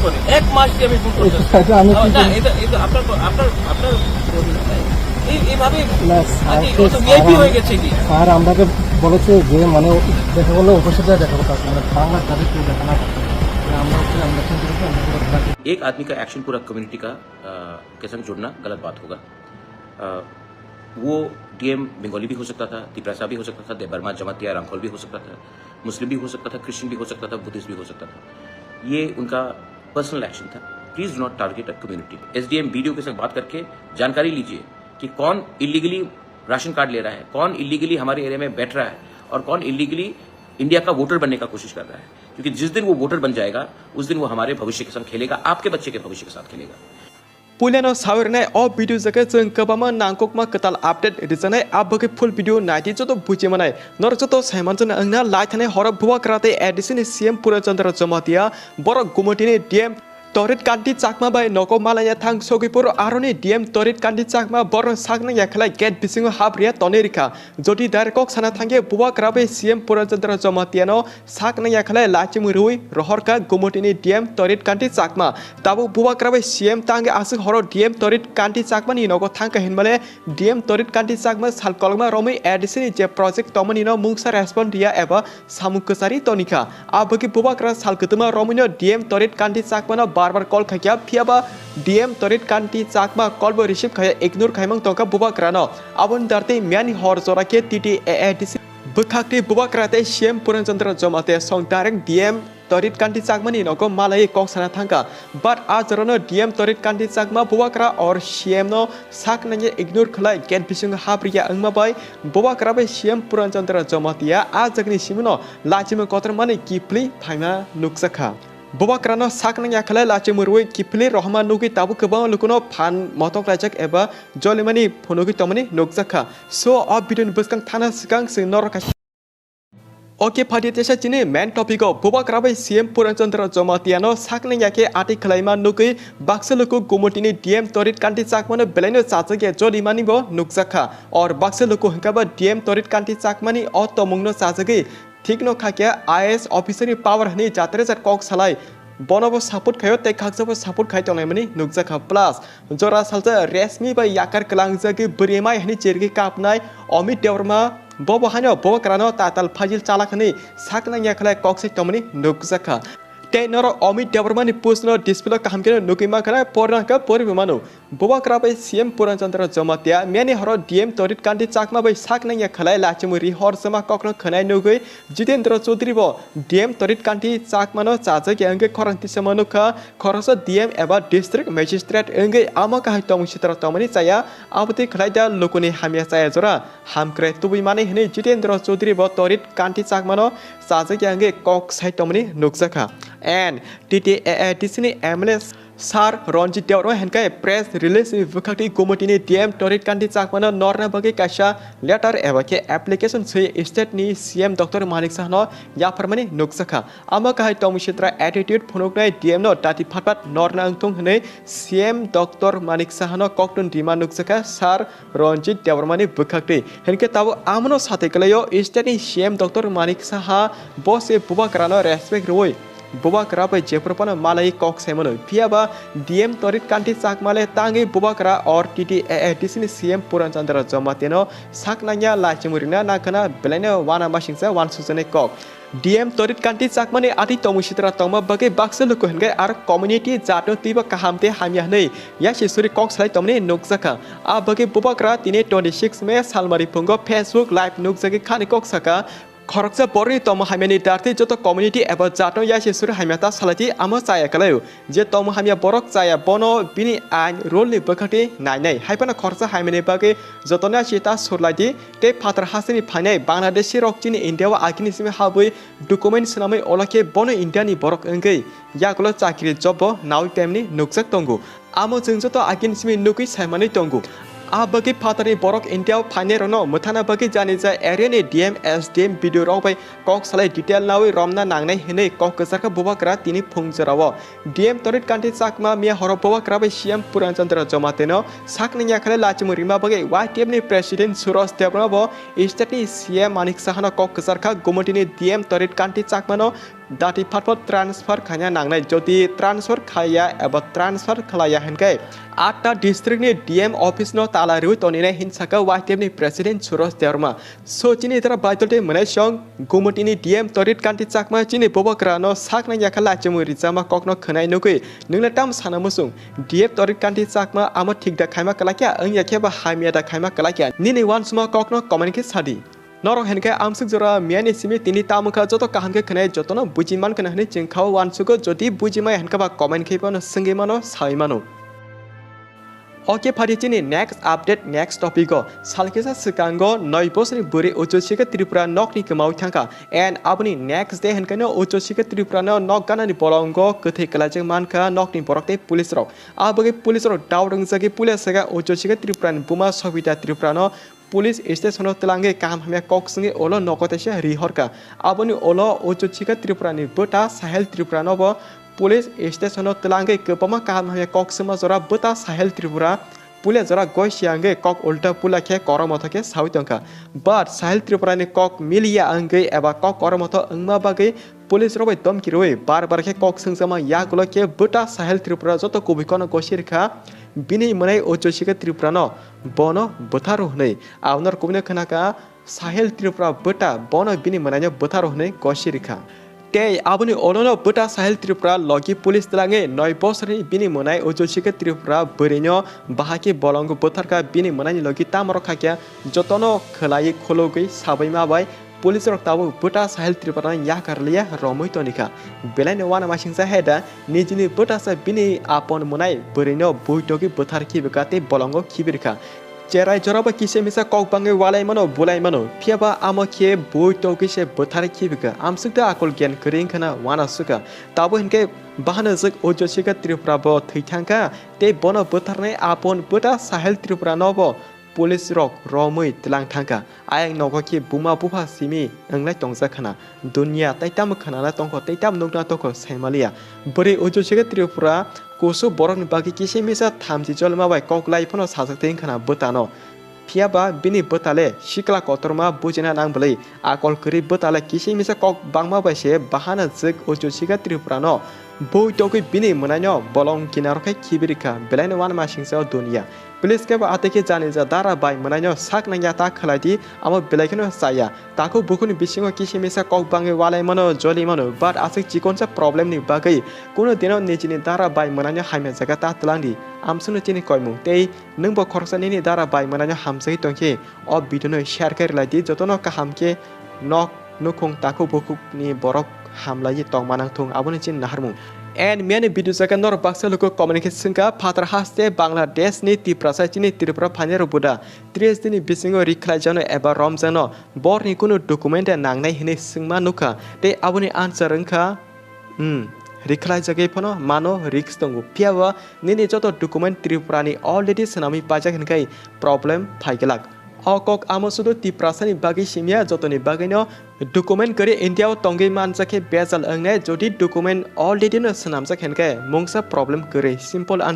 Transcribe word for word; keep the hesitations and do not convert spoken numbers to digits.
করে। এক মাস দিয়ে আমি ভুল করতে হচ্ছে। এটা আমি কি না, করি? এটা, এটা আপনার, আপনার, আপনার এই, এইভাবে না, স্যার আজকে তো স্যার ভিআইপি আম-, হয়ে গেছে কি? স্যার আমরাকে বলেছে যে মানে দেখা করলে অফিসে যায় দেখা করতে আসবে, মানে বাংলার যাদের কেউ দেখা না করতে। মানে আমরা হচ্ছে, আমরা চিন্তা করছি, আমরা পুরো ঘোরাঘুরি एक आदमी का एक्शन पूरा कम्युनिटी का, अ, के संग जुड़ना गलत बात होगा। अ, वो डीएम बंगाली भी हो सकता था, तिपरासा भी हो सकता था, देबबर्मा, जमातिया, रांखल भी हो सकता था, मुस्लिम भी हो सकता था, क्रिश्चियन भी हो सकता था, बुद्धिस्ट भी हो सकता था। ये उनका पर्सनल एक्शन था। Please do not target a community. SDM BDO के साथ बात करके जानकारी लीजिए कि कौन इलीगली राशन कार्ड ले रहा है, कौन इलीगली हमारे एरिया में बैठ रहा है और कौन इलीगली इंडिया का वोटर बनने का कोशिश कर रहा है। क्योंकि जिस दिन वो वोटर बन जाएगा, उस दिन वो हमारे भविष्य के साथ खेलेगा, आपके बच्चे के भविष्य के साथ खेलेगा। Puilano sawi rwnai o video jaga chwng kwbangma nangkukma kwtal update rijaknai, abagwi full video naidi joto buji manai. Norok joto saimanjak wngna lai thani horo Bubagra tei A D C ni C M Puran Chandra Jamatia borok Gumotini D M Torit Kanti Chakma bai nogo malaina thang sogwi phuru aroni D M Torit Kanti Chakma borokno sak nangya khlai gate bisingo hap riya tonwi rikha. Jodi direct kok sana thangkhe Bubagra bai C M Puran Chandra Jamatiano sak nangya khlai lachimwi rwi rohorkha Gumotini D M Torit Kanti Chakma. Tabuk Bubagra bai C M tangwi aswk horo D M Torit Kanti Chakmani nogo thangkha hinmale D M Torit Kanti Chakma sal kolokma romwi A D C ni je project tongmani no mungsa respond riya eba samung kwchari tonikha. Abagwi Bubagra sal kwtwma romwino D M Torit Kanti Chakmano bar bar call khaikha, phiyaba D M Torit Kanti Chakma call bo receive khaiya, ignore khaimang tongkha Bubagrano. Aboni dartwi miyani hor jora khe T T A A D C bwkhakni Bubagra tei C M Puran Chandra Jamatia song direct D M Torit Kanti Chakmani nogo malaiwi kok sana thangkha. But a jorano D M Torit Kanti Chakma Bubagra or C M no sak nangya ignore khlai gate bisingo hap riya wngma bai Bubagra bai C M Puran Chandra Jamatia a jagni simino lachimung kotormani kiphilwi phaima nukjakha. Bubagrano sak nangya khlai lachimung rwi kiphilwi rohorma nugwi tabuk kwbangma lukuno phan motok laijak eba jolimani phunugwi tongmani nukjakha. So, o video ni bwskang thana swkang chwng norok kaisa Ok, phaidi teisa chini main topic o Bubagra bai C M Puran Chandra Jamatia no sak nangya khe ati khlaima nugwi baksa luku Gumotini D M Torit Kanti Chakmano belaino chajak ya jolimani bo nukjakha. Or baksa luku hwnkha ba D M Torit Kanti Chakmani o tomungno chajagwi thikno khakya I A S officer ni power hwnwi jatrejat kok salai. Bono bo support khaio tei khaksa bo support khai tongnaimani nukjakha. Plus, jora salsa Reshmi bai yakar kwlangjagwi bwrwi mai hwnwi chergwi kapnai Amit Debbarma. Bo bo haino Bubagrano tatal phajil chalak hwnwi sak nangya khlai kok sai tongmani nukjakha. Tei norok Amit Debbarmani post no display o kaham kheno nugwi mankha, porna hwnkha poribo mano. Bubagra bai C M Puran Chandra Jamatia miyani horo D M Torit Kanti Chakma bai sak nangya khlai lachimung ri hor joma kokno khwnai nugwi Jitendra Chaudhary bo D M Torit Kanti Chakmano chajak ya wngwi khorang tisama nukha, khoroksa D M eba district magistrate wngwi amo kahai tongmung sitra tongmani chaya, abotwi khlai da lukuni hamya chaya jora hamkrai tubui mani hwnwi Jitendra Chaudhary bo Torit Kanti Chakmano chajak ya wngwi kok sai tongmani nukjakha. And T T A A D C ni M L A Sir Ranjit Debbarma hwnkhai press release ni bwkhakni Gumotini D M Torit Kanti Chakmano norna bagwi kaisa letter eba khe application swi state ni C M Doctor Manik Sahano yapharmani nukjakha. Amo kahai tongmung sitra attitude phunuknai D M no dati phatpat norna wngthung hwnwi C M Doctor Manik Sahano koktun rima nukjakha Sir Ranjit Debbarmani bwkhaktwi. Hinkhe tabuk amono sathai kwlaio state ni C M Doctor Manik Saha bo se Bubagrano respect rwui Bubagra bai jephru phano malai kok saimano. Phiyaba D M Torit Kanti Chakma le tangwi Bubagra or T T A A D C ni C M Puran Chandra Jamatia no sak nangya laichimung rina nangkhana belaino wana masingcha wansukjaknai kok. D M Torit Kanti Chakmani ati tongmung sitra tongma bagwi baksa luku hinkhe aro community jatno twibo kaham tei hamya hwnwi yasi suri kok salai tongmani nukjakha. A bagwi Bubagra tini twenty six May salmari phungo Facebook live nukjagwi khani kok saka, khoroksa borokni tongmung hamyani dartwi joto community eba jatno yasi suri hamya ta salaidi amo chaya kwlaio. Je tongmung hamya borok chaya bono bini ain rule ni bwkhakni nainai. Haiphano khoroksa hamyani bagwi jotono yasi ta surlaidi. Tei phatar hasteni phainai Bangladeshi rok chini India o agini simi habwi document swnamwi ola khe bono India ni borok wngwi yagulo chakri job bo nawi pemni nukjak tongo. Amo chwng joto agini simi nugwi saimanwi tongo. A bagwi phatarni borok India o phainai rokno mwthana bagwi jani jai area ni D M, S D M, B D O rok bai kok salai detail nawi romna nangnai hwnwi kok kwcharkha Bubagra tini phung jorao. D M Torit Kanti Chakma miya horo Bubagra bai C M Puran Chandra Jamatia no sakni yakhale lachimung rima bagwi Y T F ni president Suros Debbarma bo state ni C M Manik Saha no kok kwcharkha Gumotini D M Torit Kanti Chakma no Dati phatphat transfer khaina nangnai, jodi transfer khaiya eba transfer khlaiya hinkhe atta district ni D M office no tala riwi toninai hinsaka Y T F ni president Suros Debbarma. So chini dara baitol tei mwnai song Gumutini D M Torit Kanti Chakma chini bubagra no sakna yakha lachimwi rijama kokno khwnai nugwi nwngla tam sana musung D F Torit Kanti Chakma amo thik da khaima kwlakya wngya khe ba hamya da khaima kwlakya nini wansuma kokno comment khe sadi. Norok hinkhe amsuk jora miyani simi tini tamo kha joto kaham khe khwnai jotono buji man khna hwnwi chwng khao wansugo jodi buji maya hinkhe ba comment khe bono swngwi mano sawi mano. Oke phadi chini next update next topic o salkisa swkango noi bosni bwrwi Uchoshika Tripura nokni kwmawi thangkha and aboni next day hinkhe no Uchoshika Tripura no nok ganani bolongo kwthwi kwlaijak mankha nokni borok tei police rok abagwi police rok dao wngjagwi puila swkang Uchoshika Tripura ni buma Sobita Tripura no police station o twlangwi kaham hamya kok swngwi ulo nogo teisa ri horkha. Aboni ulo Uchoshika Tripura ni bwta Sahil Tripura no bo police station o twlangwi kwbangma kaham hamya kok swngma jora bwta Sahil Tripura puila jora goi siya wngwi kok ulta puila khe korok mothok khe sawi tongkha. But Sahil Tripura ni kok miliya wngwi eba kok korok mothok wngma bagwi police rok bai domki rwi bar bar khe kok swngjakma yagulo khe bwta Sahil Tripura joto kubui kono gosi rikha bini mwnai Uchoshika Tripura no bono bwtharo hwnwi. Aboni kubui no khwnakha Sahil Tripura bwta bono bini mwnaino bwtharo hwnwi gosi rikha. Tei aboni olono bwta Sahil Tripura logi police twlangwi noi bosrni bini mwnai Uchoshika Tripura bwrwino bahai khe bolongo bwtharkha bini mwnaini logi tamorok khakya jotono khwlaiwi khulugwi sabaima bai police rok tabuk bwta Sahil Tripura no yakar liya romwi tonikha. Belai no uanamasingcha hai da nijini bwtasa bini apon mwnai bwrwino buitogwi bwthar khibikha tei bolongo khibirkha. Cherai jorabo kisa misa kok bangwi walai mano, bulai mano. Phiyaba amo khe bui togwi se bwthar khibikha. Amsuk da akol gyan kwrwi wngkhana uanasukha. Tabo hinkhe bahanajwk Uchoshika Tripura bo thwi thangkha. Tei bono bwtharnai apon bwta Sahil Tripura no bo police rok romwi twlang thangkha. Ayang nogo khe buma bupha simi wnglai tongjak khana. Dunya tei tamo khwnana tongkho tei tamo nukna tongkho saimaliya. Bwrwi Uchoshika Tripura kusu borokni bagwi kisa misa thamchi jolma bai kok lai phano sajak tei wngkhana bwtano. Phiyaba bini bwtale sikla kotorma bujina nang bwlwi akol kwrwi bwtale kisa misa kok bangma bai se bahanajwk Uchoshika Tripura no bui togwi bini mwnaino bolong kinaro khe khibirikha belaino uanama singsa o dunya. Please kebo atwi khe jani ja dara bai mwnaino sak nangya ta khlai di, amo belai kheno chaya. Takhuk bukhukni bisingo kisa misa kok bangwi walai mano, joli mano, but aswk chikonsa problem ni bagwi kuno dino nijini dara bai mwnaino hamya jaga ta twlang di. Amsukno chini koimung tei nwngbo khoroksa nini dara bai mwnaino hamjagwi tongkhe o video no share khe rwlai di, jotono kaham khe nok nukhung takhuk bukhukni borok hamlaiwi tongma nangthung, aboni chini naharmung. And miyani video jaga norok baksa luku comment khe swngkha, phatar haste Bangladesh ni Tiprasa chini Tripura phainai rok buda tris dini bisingo ri khlaijakno eba romjakno borni kunu document nangnai hinwi swngma nukha, tei aboni answer wngkha, hmm, ri khlaijagwi phano mano risk tongo, phiyaba nini joto document Tripura ni already swnamwi paijak hinkhai problem phaiglak. O kok amo sudu Tiprasa ni bagwi simya, jotoni bagwino document kwrwi India o tongwi manjak khe bejal wngnai, jodi document already no swnamjak hinkhe mungsa problem kwrwi, simple answer.